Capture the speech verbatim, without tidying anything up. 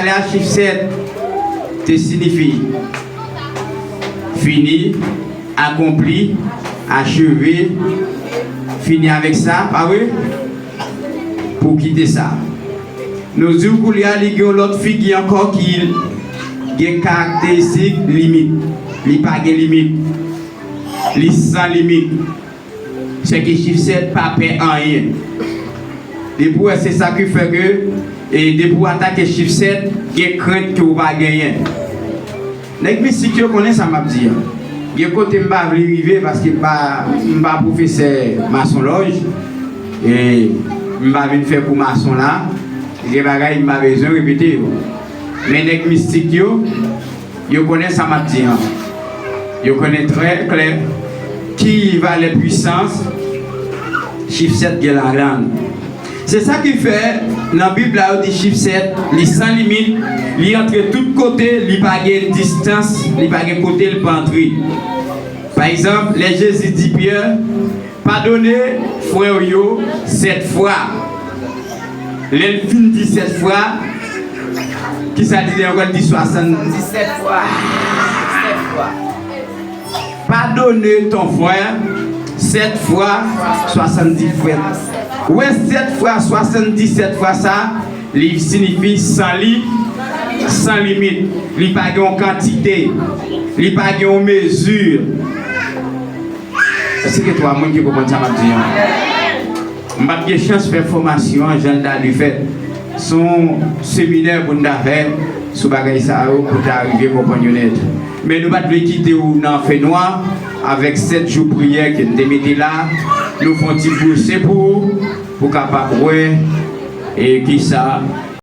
Pale a chif sèt te sinifi fini, akonpli, acheve, fini avèk sa, pa vre? Pou kite sa. Nou di w koulye a li gen yon lòt figi ankò ki gen karakteristik limit. Li pa gen limit. Li san limit. Sèke chif sèt pa pè anyen. Depi w wè se sa ki fè ke, e depi w atake chif sèt, gen krent ke w pa genyen. Nèg mistik yo konnen sa m ap di an. Gen kote m pa vle rive paske m pa, m pa pwofesè masonlòj. E m pa vin fè kou mason la. Gen bagay m pa bezwen repete yo. Men nèg mistik yo, yo konnen sa m ap di an. Yo konnen trè klè ki valè pwisans chif sèt gen ladan l. Se sa ki fè nan Bib la yo di chif sèt, li san limit, li antre tout kote, li pa gen distans, li pa gen kote l pa antre. Pa egzanp, lè Jezi di Pyè, padone frè w yo sèt fwa. Lè l fin di sèt fwa, kisa li di ankò? L di swasanndisèt fwa. Sèt fwa. Padone ton frè sèt fwa swasanndisèt. Ou wè sèt fwa swasanndisèt fwa sa, li sinifi san li, san limit. Li pa gen yon kantite. Li pa gen yon mezi. Èske gen twa moun ki konprann sa m ap di an? M p ap gen chans fè fòmasyon an jan l ta dwe fèt. Se yon seminè pou n ta fè sou bagay sa yo pou ta rive konprann yo nèt. Men nou pa t vle kite w nan fènwa avèk sèt jou priyè ke n te mete la. Nou fè yon ti brose pou ou, pou w kapab wè e kisa